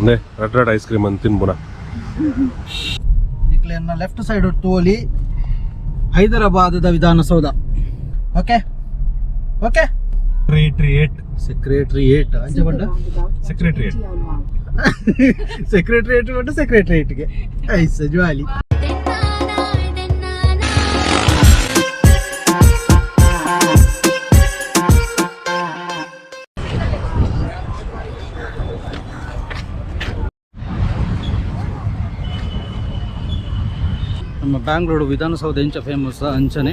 ನೆ red red ice cream ಅಂತ ತಿನ್ಬುನ. ನಿಕ್ಲೆನ ಲೆಫ್ಟ್ ಸೈಡ್ ತೋಲಿ ಹೈದರಾಬಾದದ ವಿಧಾನಸೌಧ. Okay okay. Secretariat. Secretariat ಅಂಚ ಪಂಡ? ಸೆಕ್ರೆಟರಿಯೇಟ್. ಸೆಕ್ರೆಟರಿಯೇಟ್ ಪಂಡ ಸೆಕ್ರೆಟರಿಯೇಟ್ಗೆ ಐಸ್ ಜ್ವಾಲಿ. ನಮ್ಮ ಬ್ಯಾಂಗ್ಳೂರು ವಿಧಾನಸೌಧ ಎಂಚ ಫೇಮಸ್ ಅಂಚನೆ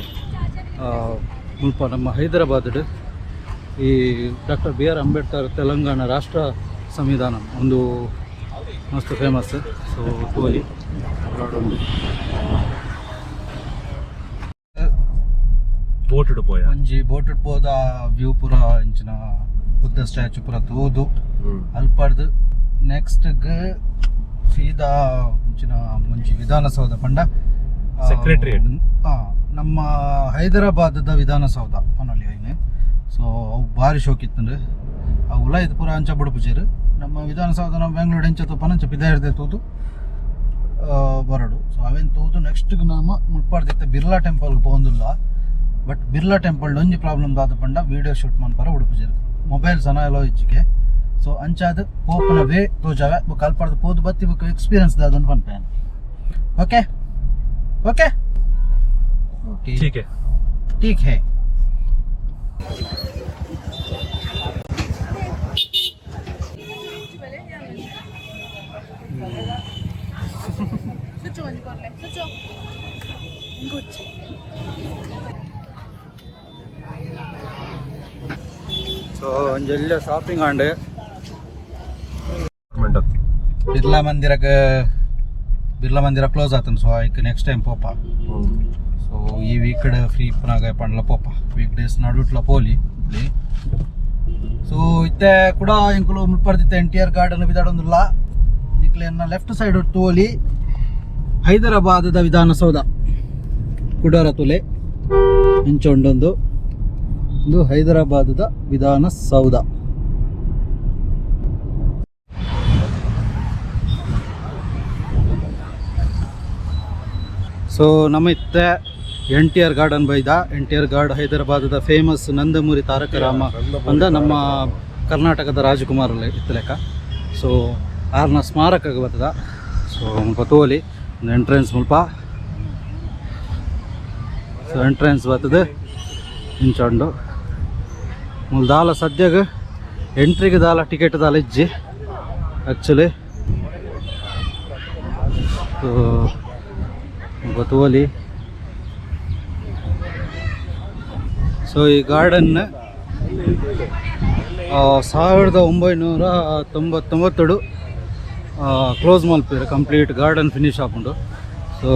ಮುಲ್ಪ ನಮ್ಮ ಹೈದರಾಬಾದ್ ಈ ಡಾಕ್ಟರ್ ಬಿ ಆರ್ ಅಂಬೇಡ್ಕರ್ ತೆಲಂಗಾಣ ರಾಷ್ಟ್ರ ಸಂವಿಧಾನ ಒಂದು ಮಸ್ತ್ ಫೇಮಸ್. ಸೊ ತೋಲಿ ಉಂಡು. ಬೋಟ್ ಪೋಯ. ಒಂಜಿ ಬೋಟ್ ಪೋದ ವ್ಯೂ ಪೂರ ಇಂಚಿನ ಬುದ್ಧ ಸ್ಟ್ಯಾಚು ಪೂರ ತೂದು ಅಲ್ಪಡ್ದು ನೆಕ್ಸ್ಟ್ ಸೀದಾ ಇಂಚಿನ ಒಂಜಿ ವಿಧಾನಸೌಧ ಪಂಡ Secretariat. ನಮ್ಮ ಹೈದರಾಬಾದದ ವಿಧಾನಸೌಧ ಪನೊಲಿ ಐನೆ. ಸೊ ಅವು ಭಾರಿ ಶೋಕಿತ್ತಂದ್ರೆ ಅವು ಉಲಾಯ್ದು ಪೂರ ಅಂಚ ಬುಡುಪುಜೆರ್. ನಮ್ಮ ವಿಧಾನಸೌಧ ನಮ್ಮ ಬೆಂಗಳೂರು ಎಂಚ ತೂಪನ ಅಂಚ ಪಿದಾಯಿರ್ದೆ ತೂದು ಬರಡು. ಸೊ ಅವೇನು ತೂದು ನೆಕ್ಸ್ಟ್ ನಮ್ಮ ಮುಲ್ಪಾಡ್ದಿತ್ತ ಬಿರ್ಲಾ ಟೆಂಪಲ್ಗೆ ಪೋಂದುಲ್ಲ. ಬಟ್ ಬಿರ್ಲಾ ಟೆಂಪಲ್ ಒಂಜಿ ಪ್ರಾಬ್ಲಮ್ ದಾದ ಪಂಡ ವೀಡಿಯೋ ಶೂಟ್ ಮನ್ಪರ ಉಡುಪುಜೆರ್, ಮೊಬೈಲ್ ಸನ ಎಲೋ ಇಜ್ಜಿಗೆ. ಸೊ ಅಂಚಾದ್ ಪೋಪುನ ವೇ ತೋಜಾವೆ ಬೊಕ್ಕ ಅಲ್ಪಡ್ದು ಪೋದು ಬತ್ತಿ ಬೊಕ್ಕ ಎಕ್ಸ್ಪೀರಿಯನ್ಸ್ ದಾದನ್ ಪನ್ಪೆ. Okay okay. ठीक है. ठीक है. ಸೊ ಒಂಜೆಲ್ಲ ಶಾಪಿಂಗ್ ಆಂಡ್. ಮೆಂಟತ್. ಬಿರ್ಲಾ ಮಂದಿರಕ್ಕೆ, ಬಿರ್ಲಾ ಮಂದಿರ ಕ್ಲೋಸ್ ಆತನ. ಸೊ ಐಕ್ ನೆಕ್ಸ್ಟ್ ಟೈಮ್ ಪೋಪ. ಸೊ ಈ ವೀಕ್ ಫ್ರೀ ಇಪ್ಪನಾಗ ಪಂಡ್ಲ ಪೋಪ, ವೀಕ್ ಡೇಸ್ ನಡುಟ್ಲ ಪೋಲಿ. ಸೊ ಇತ್ತೆ ಕೂಡ ಎಂಕುಲು ಮುಲ್ಪರ್ದಿತ್ತೆ ಎನ್ ಟಿ ಆರ್ ಗಾರ್ಡನ್ ಬಿದಾಡೊಂದುಲ್ಲ. ನಿಕ್ಲೆನ ಲೆಫ್ಟ್ ಸೈಡ್ ತೋಲಿ ಹೈದರಾಬಾದದ ವಿಧಾನಸೌಧ ಕುಡಾರ ತುಲೆ ಇಂಚ ಉಂಡೊಂದು. ಇದು ಹೈದರಾಬಾದದ ವಿಧಾನಸೌಧ. ಸೊ ನಮ್ಮ ಇತ್ತೆ ಎನ್ ಟಿ ಆರ್ ಗಾರ್ಡನ್ ಬೈದ. ಎನ್ ಟಿ ಆರ್ ಗಾರ್ಡ್ ಹೈದರಾಬಾದದ ಫೇಮಸ್ ನಂದಮೂರಿ ತಾರಕ ರಾಮ ಅಂದ ನಮ್ಮ ಕರ್ನಾಟಕದ ರಾಜಕುಮಾರ ಇತ್ತಲೆಕ್ಕ. ಸೊ ಆರ್ನ ಸ್ಮಾರಕ ಬರ್ತದ. ಸೊ ಮುಲ್ಪ ತೋಲಿ ಎಂಟ್ರೆನ್ಸ್ ಮುಲ್ಪ. ಸೊ ಎಂಟ್ರೆನ್ಸ್ ಬರ್ತದೆ ಇಂಚ ಉಂಡು. ಮುಲ್ ದಾಲ ಸದ್ಯಗ ಎಂಟ್ರಿಗೆ ದಾಲ ಟಿಕೆಟ್ ದಾಲ ಇಜ್ಜಿ ಆ್ಯಕ್ಚುಲಿ. ಸೊ ಮುಲ್ಪ ತೋಲಿ. ಸೊ ಈ ಗಾರ್ಡನ್ 1999 ಕ್ಲೋಸ್ ಮಲ್ಪೆರ್, ಕಂಪ್ಲೀಟ್ ಗಾರ್ಡನ್ ಫಿನಿಶ್ ಆಪುಂಡು. ಸೊ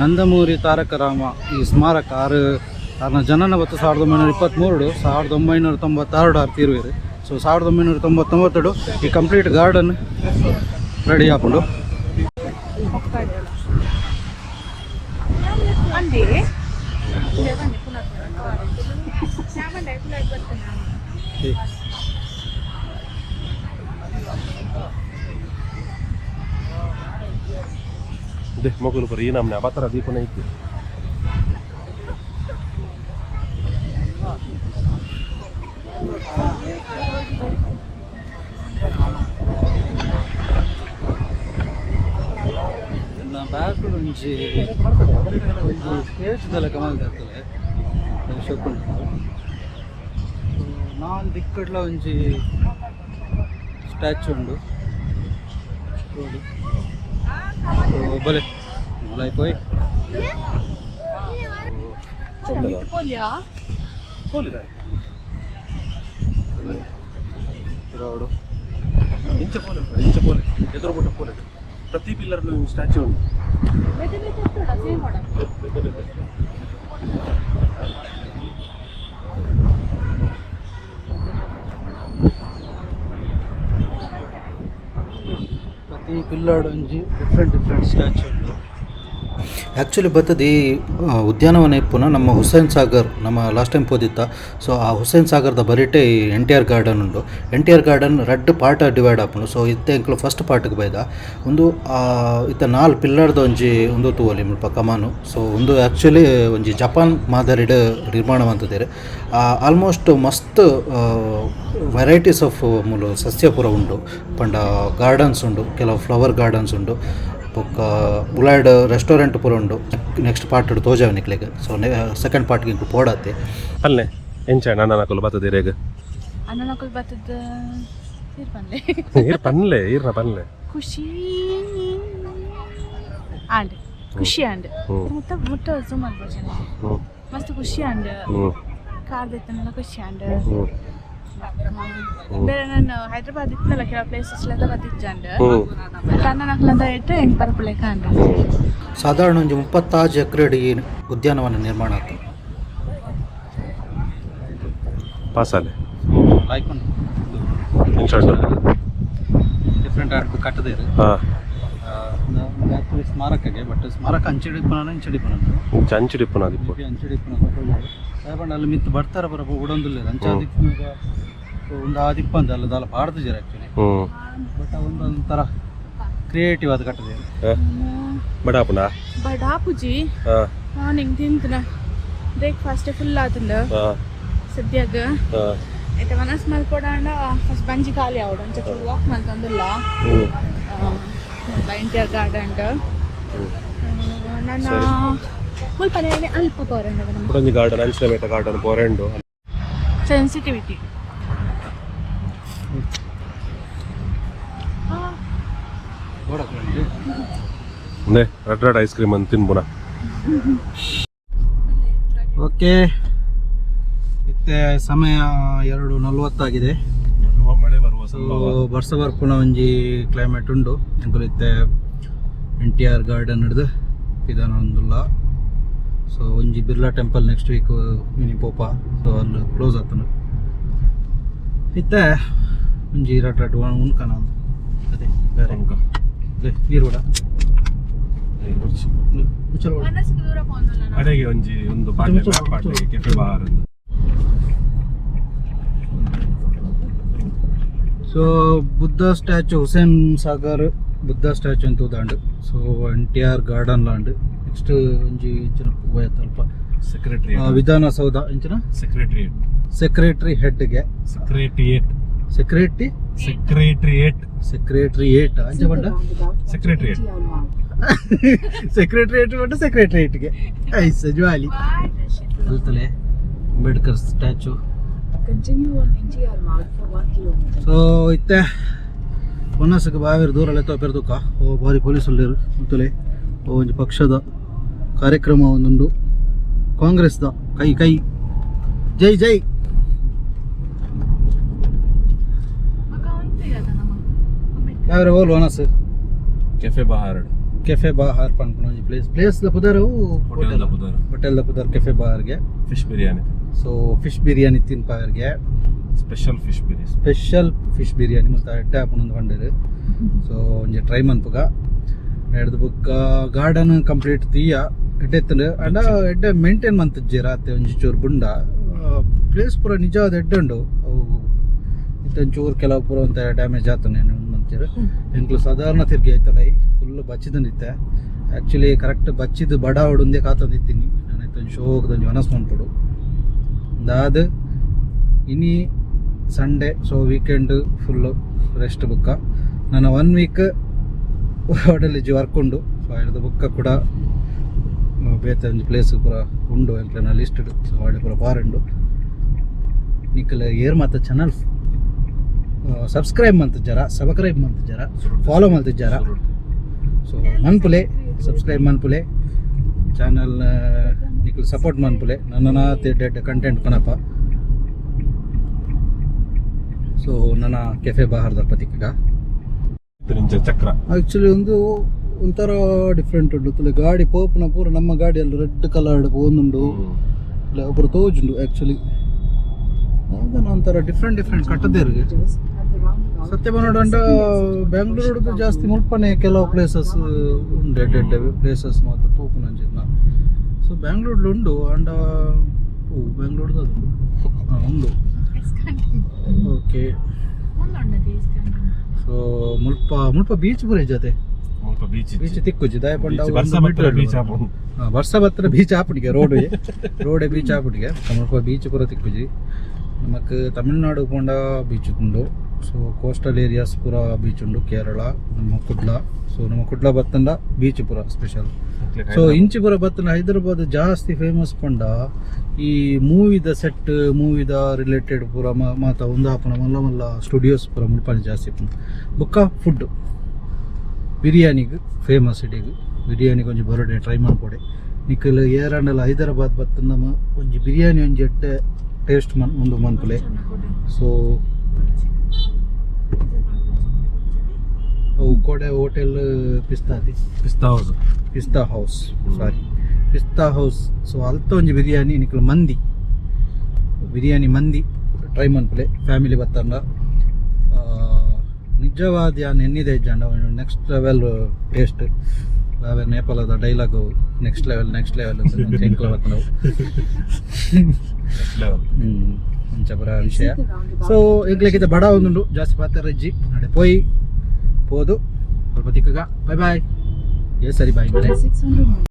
ನಂದಮೂರಿ ತಾರಕ ರಾಮ ಈ ಸ್ಮಾರಕ ಆರು ಆರ್ನ ಜನನ ಬತ್ತು 1923, 1996 ಆರು ತೀರುವೆರು. ಸೊ 1999 ಈ ಕಂಪ್ಲೀಟ್ ಗಾರ್ಡನ್ ರೆಡಿ ಆಪುಂಡು. ದೆ ಮೊಗಲು ಬರ ಈ ನಮ್ನೆ ಅಬತರ ದೀಪನ ಐತಿ. ಬ್ಯಾಕ್ ಒಂಜಿ ಒಂಜಿ ಸ್ಟೇಜ್ ದ ಲೆಕ್ಕ ಮಲ್ದಿರ್ತದೆ ಶೋಕುಂಡು. ನಾಲ್ ದಿಕ್ಕಡ್ಲ ಒಂಜಿ ಸ್ಟ್ಯಾಚು ಉಂಡು ನೋಡಿ. ಸೊ ಬಲೆ ಮೂಲಾಯಿ ಪೋಯ್. ಪೋಲಿದ. ರೋಡು. ಇಂಚ ಪೋಲೆ, ಇಂಚ ಪೋಲೆ, ಎದುರು ಬಿಟ್ಟು ಪೋಲೆ. ಪ್ರತಿ ಪಿಲ್ಲರ್ ಸ್ಟ್ಯಾಚ್ಯೂ ಉಂಟು. ಬೇತೆ ಬೇತೆ. ಪ್ರತಿ ಪಿಲ್ಲರ್ಡ್ ಒಂಜಿ ಡಿಫ್ರೆಂಟ್ ಡಿಫ್ರೆಂಟ್ ಸ್ಟ್ಯಾಚು ಉಂಡು. ಆ್ಯಕ್ಚುಲಿ ಬತ್ತದ ಈ ಉದ್ಯಾನವನ ಇಪ್ಪುನ ನಮ್ಮ ಹುಸೇನ್ ಸಾಗರ್, ನಮ್ಮ ಲಾಸ್ಟ್ ಟೈಮ್ ಪೋದಿತ್ತ. ಸೊ ಆ ಹುಸೇನ್ ಸಾಗರ್ದ ಬರಿಟೆ ಈ ಎನ್ ಟಿ ಆರ್ ಗಾರ್ಡನ್ ಉಂಡು. ಎನ್ ಟಿ ಆರ್ ಗಾರ್ಡನ್ ರಡ್ಡ್ ಪಾರ್ಟ್ ಡಿವೈಡ್ ಆಪುಂಡು. ಸೊ ಇತ್ತೆ ಎಂಕುಲು ಫಸ್ಟ್ ಪಾರ್ಟ್ಗೆ ಬೈದ. ಉಂದು ಇತ್ತೆ ನಾಲ್ ಪಿಲ್ಲರ್ದ ಒಂಜಿ ಉಂದು ತೂವೊಲಿ ಮುಲ್ಪ ಕಮಾನು. ಸೊ ಉಂದು ಆ್ಯಕ್ಚುಲಿ ಒಂಜಿ ಜಪಾನ್ ಮಾದರಿಡ್ ನಿರ್ಮಾಣ ಮಂತುದೆರ್. ಆಲ್ಮೋಸ್ಟ್ ಮಸ್ತ್ ವೆರೈಟೀಸ್ ಆಫ್ ಮೂಲು ಸಸ್ಯ ಪೂರ ಉಂಡು. ಪಂಡ ಗಾರ್ಡನ್ಸ್ ಉಂಡು, ಕೆಲವು ಫ್ಲವರ್ ಗಾರ್ಡನ್ಸ್ ಉಂಡು. ಬೊಕ್ಕ ಉಲಾಯ್ಡ್ ರೆಸ್ಟೋರೆಂಟ್ ಪೂರ ಉಂಡು. ನೆಕ್ಸ್ಟ್ ಪಾರ್ಟ್ ತೋಜಾವೆ ನಿಕ್ಲೆಗ್. ಸೊ ಸೆಕೆಂಡ್ ಪಾರ್ಟ್ಗೆ ಇಂಕು ಪೋಡಾತೆ. ಪಲ್ಲೆ ಎಂಚ ಅಣ್ಣನಕುಲು ಬತ್ತದಿರೇಗ? ಅಣ್ಣನಕುಲು ಬತ್ತದ ನೀರು ಪನ್ಲೆ. ಈರ್ ಪನ್ಲೆ, ಈರ್ನ ಪನ್ಲೆ. ಖುಷಿ ಆಂಡ್, ಖುಷಿ ಆಂಡ್. ಮುಟ್ಟ ಮುಟ್ಟ ಝೂಮ್ ಮಾಡ್ಬೋದು. ಮಸ್ತ್ ಖುಷಿ ಆಂಡ್. ಕಾರ್ ದೆತ್ತನೆಲ್ಲ ಖುಷಿ ಆಂಡ್. ಬೇರೆ ನಾನು ಹೈದ್ರಾಬಾದ್ ಇತ್ತಲ್ಲ, ಕೆಲವು ಪ್ಲೇಸಸ್ ಎಲ್ಲ ಬತ್ತಿಜ್ಜಾಂಡ್. ಅಣ್ಣನಕುಲಂತ ಇಟ್ಟು ಹೆಂಗೆ ಪರಪುಲೆಕ ಆಂಡ್. ಸಾಧಾರಣ ಒಂಜಿ 36 ಎಕರೆ ಈ ಉದ್ಯಾನವನ ನಿರ್ಮಾಣ ಆತು. ಪಾಸಾಲೆ. ಲೈಕ್ ಎಂಚ ಉಂಡು? Different art ಕಟ್ಟದೇರು. ಆ್ಯಕ್ಚುಲಿ ಸ್ಮಾರಕಗೆ, ಬಟ್ ಸ್ಮಾರಕ ಅಂಚಿಡಿಪ್ಪನ ಇಂಚಿಡಿಪ್ಪನ. ಅಂಚಿಡಿಪ್ಪುನ ಅದಿಪ್ಪು. ಅಂಚಿಡಿಪ್ಪನ ಸಾಯಬಂಡ ಅಲ್ಲಿ ಮಿತ್ತು ಬರ್ತಾರ ಬರ ಉಡೊಂದುಲ್ಲೆರ್. ಅಂಚ ದಿಪ್ಪುನಗ ಒಂದು ಆ ದಿಪ್ಪಂದ ಅಲ್ಲ ದಾಲ ಪಾಡ್ದಿಜೆರ್ ಆ್ಯಕ್ಚುಲಿ. ಬಟ್ ಒಂದು ಒಂಥರ ಕ್ರಿಯೇಟಿವ್ ಆದ ಕಟ್ಟದೇರು. ಬಡಾಪುನ. ಬಡಾಪುಜಿ. ಮಾರ್ನಿಂಗ್ ತಿಂತನ ಬ್ರೇಕ್ಫಾಸ್ಟ್ ಫುಲ್ ಆತಂಡ. ಸದ್ಯಾಗ ಇತ್ತೆ ಮನಸ್ ಮಲ್ಪೊಡಾಂಡ ಫಸ್ಟ್ ಬಂಜಿ ಖಾಲಿ ಆವಡು, ಅಂಚ ಫುಲ್ ವಾಕ್ ಮಲ್ತೊಂದುಲ್ಲ. ಎನ್ ಟಿ ಆರ್ ಗಾರ್ಡನ್ ನನ್ನ ಮುಲ್ಪನೆ ಅಲ್ಪ ಪೋರಂಡ ನಮ್ಮ. ಕುಡೊಂಜಿ ಗಾರ್ಡನ್, ಅಂಚಿನ ಬೇಟ ಗಾರ್ಡನ್ ಪೋರೆಂಡು. ಸೆನ್ಸಿಟಿವಿಟಿ. ಒಂದೇ ರೆಡ್ ರೆಡ್ ಐಸ್ ಕ್ರೀಮ್ ಅಂತ ತಿನ್ಬುನ. ಓಕೆ, ಇತ್ತೆ ಸಮಯ 2:40 ಆಗಿದೆ. ಮಳೆ ಬರುವ ಸೊ ಬರ್ಸ ಬರ್ಪುನ ಒಂಜಿ ಕ್ಲೈಮೇಟ್ ಉಂಡು. ಎಂಕುಲು ಇತ್ತೆ ಎನ್ ಟಿ ಆರ್ ಗಾರ್ಡನ್ ಹಿಡ್ದು ಪಿದಾನೊಂದುಲ್ಲ. ಸೊ ಒಂಜಿ ಬಿರ್ಲಾ ಟೆಂಪಲ್ ನೆಕ್ಸ್ಟ್ ವೀಕ್ ಮಿನಿ ಪೋಪ. ಸೊ ಅಲ್ಲಿ ಕ್ಲೋಸ್ ಆತನು. ಇತ್ತೆ ಒಂಜಿ ರಡ್ ರಡ್ ಉನ್ಕನ, ಅದೇ ಬೇರೆ ನೀರು ಕೂಡ ಮುಚ್ಚಲ್. ಮನಸ್ಸಿಗೆ ದೂರ ಪೋಂದುಲ್ಲ. ಅಡೆಗೆ ಒಂಜಿ ಒಂದು ಪಾಡ್ಲೆ ಪಾಡ್ಲೆ cafe bar. So Buddha statue, Hussain Sagar Buddha statue ಅಂತ ಉದಾಂಡು. So N T R garden land. Next ಒಂಜಿ ಇಂಚಿನ ಅಲ್ಪ. ಸೆಕ್ರೆಟರಿ ವಿಧಾನಸೌಧ ಇಂಚಿನ. ಸೆಕ್ರೆಟರಿಯೇಟ್. ಸೆಕ್ರೆಟರಿ ಹೆಡ್ಗೆ. ಸೆಕ್ರೆಟರಿಯೇಟ್. ಸೆಕ್ರೆಟರಿ. ಸೆಕ್ರೆಟರಿಯೇಟ್. ಸೆಕ್ರೆಟರಿಯೇಟ್ ಅಂಚ ಪಂಡ. ಸೆಕ್ರೆಟರಿಯೇಟ್. ಸೆಕ್ರೆಟರಿಯೇಟ್ ಪಂಡ ಸೆಕ್ರೆಟರಿಯೇಟ್ಗೆ ಐಸ ಜ್ವಾಲಿ ಅಲ್ತಲೆ Ambedkar statue. Continue on NTR Marg for 1 kilometer. So ಇತ್ತೆ ಒನ್ನಸಕ್ಕೆ ಬಾವೇರು ದೂರ ಲೆತ್ತ ಪೆರ್ದುಕ್ಕ. ಓ ಬಾರಿ ಪೊಲೀಸ್ ಉಲ್ಲೇರು ಮುತ್ತಲೆ. ಓ ಒಂಜಿ ಪಕ್ಷದ ಕಾರ್ಯಕ್ರಮ ಒಂದುಂಡು ಕಾಂಗ್ರೆಸ್ದ. ಕೈ ಕೈ ಜೈ ಜೈ. ಯಾವ್ರೆ ಓಲ್ ಒನಸ್? ಕೆಫೆ ಬಹಾರ್. ಕೆಫೆ ಬಾಹಾರ್ ಪನ್ಪುನ ಒಂಜಿ ಪ್ಲೇಸ್. ಪ್ಲೇಸ್ ದ ಪುದರ್? ಹೋಟೆಲ್ ಪುದರ್. ಹೋಟೆಲ್ ದ ಪುದರ್ cafe ಬಾರ್ಗೆ. Fish biryani. So fish biryani ತಿನ್ಪಾರ್ಗೆ. Special fish biryani. Special fish biryani ಮುಲ್ತ ಎಡ್ಡೆ ಆಪುಂಡು ಪಂಡೆರ್. ಸೊ ಒಂಜಿ ಟ್ರೈ ಮನ್ಪುಗ. ಎಡ್ದು ಬುಕ್ಕ ಗಾರ್ಡನ್ ಕಂಪ್ಲೀಟ್ ತೀಯ ಎಡ್ಡೆ ಇತ್ತಂಡು. ಅಂಡ ಎಡ್ಡೆ ಮೇಂಟೈನ್ ಮಂತಿಜ್ಜಿ ರಾತ್ರಿ ಒಂಜಿ ಚೂರು ಬುಂಡ. ಪ್ಲೇಸ್ ಪೂರ ನಿಜವಾದ ಎಡ್ಡೆ ಉಂಡು. ಅವು ಇತ್ತೆ ಒಂಚೂರು ಕೆಲವು ಪೂರ ಒಂತೆ ಡ್ಯಾಮೇಜ್ ಆತನೆ ಮಂತೀರ್. ಎಂಕ್ಲು ಸಾಧಾರಣ ತಿರ್ಗಿ ಆಯ್ತಲ್ಲ, ಫುಲ್ ಬಚ್ಚಿದಂದಿತ್ತೆ. ಆ್ಯಕ್ಚುಲಿ ಕರೆಕ್ಟ್ ಬಚ್ಚಿದ್ದು ಬಡ ಉಂದೇ ಕಾತಂದಿತ್ತೀನಿ ನಾನು. ಒಂಜಿ ಶೋಕ್ದ ಒಂಜಿ ಮನಸ್ಸು ಮನ್ಪೊಡು ದಾದ್. ಇನಿ ಸಂಡೇ, ಸೊ ವೀಕೆಂಡ್ ಫುಲ್ಲು ರೆಸ್ಟ್. ಬುಕ್ಕ ನನ್ನ ಒನ್ ವೀಕ್ ಹೋಟೆಲ್ ಇಜ್ಜಿ, ವರ್ಕ್ ಉಂಡು. ಸೊ ಐಡ್ದು ಬುಕ್ಕ ಕೂಡ ಬೇತೆ ಒಂಜಿ ಪ್ಲೇಸ್ ಪೂರ ಉಂಡು ಎಂಕ್ಲೆನ ಲಿಸ್ಟ್. ಸೊ ಆಡೆ ಪೂರ ಪಾರುಂಡು. ನಿಕ್ಕಲ ಏರ್ ಮಾತ ಚಾನಲ್ ಸಬ್ಸ್ಕ್ರೈಬ್ ಮಂತಿಜ್ಜಾರ, ಸಬ್ಸ್ಕ್ರೈಬ್ ಮಂತಿಜ್ಜಾರ, ಫಾಲೋ ಮಲ್ತಿಜ್ಜಾರ, ಸೊ ಮನ್ಪುಲೆ, ಸಬ್ಸ್ಕ್ರೈಬ್ ಮನ್ಪುಲೆ ಚಾನಲ್. ನಿಕ್ಲು ಸಪೋರ್ಟ್ ಮನ್ಪುಲೆ. ನನ್ನ ಡೆಡ್ ಕಂಟೆಂಟ್ ಪನಪ. ಸೊ ನನ್ನ ಕೆಫೆ ಬಾಹರ್ದ ಪತಿಕಗ. ಚಕ್ರ. ಆಕ್ಚುಲಿ ಒಂದು ಒಂಥರ ಡಿಫ್ರೆಂಟ್ ಉಂಟು. ತುಲೆ ಗಾಡಿ ಪೋಪುನ ಪೂರ ನಮ್ಮ ಗಾಡಿಯಲ್ಲಿ ರೆಡ್ ಕಲರ್ ಪೋಂದುಂಡು. ಇಲ್ಲ ಒಬ್ಬರು ತೋಜುಂಡು. ಆಕ್ಚುಲಿ ಅದನ್ನ ಒಂಥರ ಡಿಫ್ರೆಂಟ್ ಡಿಫ್ರೆಂಟ್ ಕಟ್ಟದೇರು. Meters at the roundabout. ಸತ್ಯ ಪನೊಡಂಡ ಬೆಂಗಳೂರು ಜಾಸ್ತಿ ಮುಲ್ಪನೆ ಕೆಲವು ಪ್ಲೇಸಸ್ ಉಂಡು, ಎಡ್ಡೆ ಎಡ್ಡೆ ಪ್ಲೇಸಸ್ ಮಾತ ತೂಪುನಂಚಿನ. ಸೊ ಬ್ಯಾಂಗ್ಳೂರ್ಲು ಉಂಡು, ಅಂಡ ಓ ಬೆಂಗಳೂರ್ದು ಅದು ಉಂಡು. ಓಕೆ. ಸೊ ಮುಲ್ಪ ಮುಲ್ಪ ಬೀಚ್ ಪೂರ ಜೊತೆ. ಮುಲ್ಪ ಬೀಚ್. ಬೀಚ್ ತಿಕ್ಕುಜಿ ದಾಯ ಪಂಡ. ಬರ್ಸ ಬತ್ತರ ಬೀಚ್ ಆಪುಂಡು. ವರ್ಷ ಬತ್ತರ ಬೀಚ್ ಆಪುಡಿಗೆ, ರೋಡ್ ರೋಡೆ ಬೀಚ್ ಆಪುಡಿಗೆ. ಮುಲ್ಪ ಬೀಚ್ ಪೂರ ತಿಕ್ಕುಜಿ. ನಮಕ್ ತಮಿಳ್ನಾಡು ಪೋಂಡ ಬೀಚ್ ಉಂಡು. ಸೊ ಕೋಸ್ಟಲ್ ಏರಿಯಾಸ್ ಪೂರ ಬೀಚ್ ಉಂಡು, ಕೇರಳ, ನಮ್ಮ ಕುಡ್ಲ. ಸೊ ನಮ್ಮ ಕುಡ್ಲ ಬತ್ತಂಡ ಬೀಚ್ ಪೂರ ಸ್ಪೆಷಲ್. ಸೊ ಇಂಚಿ ಪೂರ ಬತ್ತಂಡ ಹೈದರಾಬಾದ್ ಜಾಸ್ತಿ ಫೇಮಸ್ ಪಂಡ ಈ ಮೂವಿದ ಸೆಟ್, ಮೂವಿದ ರಿಲೇಟೆಡ್ ಪೂರ ಮಾತ ಉಂದಾಪುನ ಮಲ್ಲ ಮಲ್ಲ ಸ್ಟುಡಿಯೋಸ್ ಪೂರ ಮುಲ್ಪನೆ ಜಾಸ್ತಿ ಇಪ್ಪುಂಡು. ಬೊಕ್ಕ ಫುಡ್, ಬಿರಿಯಾನಿಗೆ ಫೇಮಸ್ ಇಡೀಗ. ಬಿರಿಯಾನಿ ಒಂಜಿ ಬರೋಡೆ ಟ್ರೈ ಮಲ್ಪೊಡೆ. ನಿಕಲ್ ಏರಾಂಡಲ ಹೈದರಾಬಾದ್ ಬತ್ತಂಡ ಒಂಜಿ ಬಿರಿಯಾನಿ ಒಂಜಿ ಎಡ್ಡೆ ಟೇಸ್ಟ್ ಮನ್ ಉಂದು ಮನ್ಪುಲೆ. ಸೊ ಅವು ಕೋಡೆ ಹೋಟೆಲ್ ಪಿಸ್ತಾತಿ. ಪಿಸ್ತಾ ಹೌಸ್. ಪಿಸ್ತಾ ಹೌಸ್, ಸಾರಿ, ಪಿಸ್ತಾ ಹೌಸ್. ಸೊ ಅಲ್ತ ಒಂಜಿ ಬಿರಿಯಾನಿ ನಿಕಲ್ ಮಂದಿ, ಬಿರಿಯಾನಿ ಮಂದಿ ಟ್ರೈ ಮನ್ಪುಲೆ ಫ್ಯಾಮಿಲಿ ಬತ್ತಂಡ. ನಿಜವಾದ ಯಾನ್ ಎನ್ನಿದೆ ಇಜ್ಜಾಂಡ ನೆಕ್ಸ್ಟ್ ಲೆವೆಲ್ ಟೇಸ್ಟ್. ಅವೇ ನೇಪಾಳದ dialogue, next level, next level ಅಂತ ಎಂಕ್ಲ ಬತ್ತನವು. ಲೆವೆಲ್. ಅಂಚ ಪೂರ ವಿಷಯ. Exit the roundabout. So ಎಂಕ್ಲೆಗಿತ ಬಡ ಒಂದುಂಡು, ಜಾಸ್ತಿ ಪಾತೆರ ಇಜ್ಜಿ. ನಡೆ ಪೋಯಿ ಪೋದು ಸ್ವಲ್ಪ ತಿಕ್ಕಗ. Boy boy. ಏ ಸರಿ, ಬಾಯ್. 600 meters.